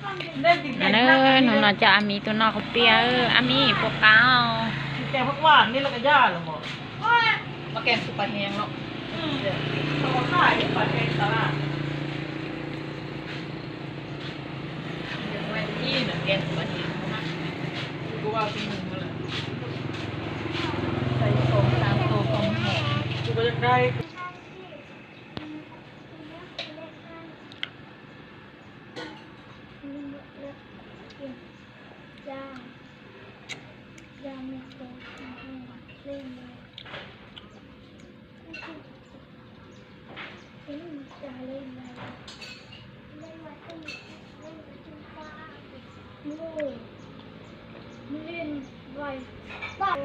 Hnub no coj Ab Mis tuaj noj kuv piab, Ab Mis puas qab?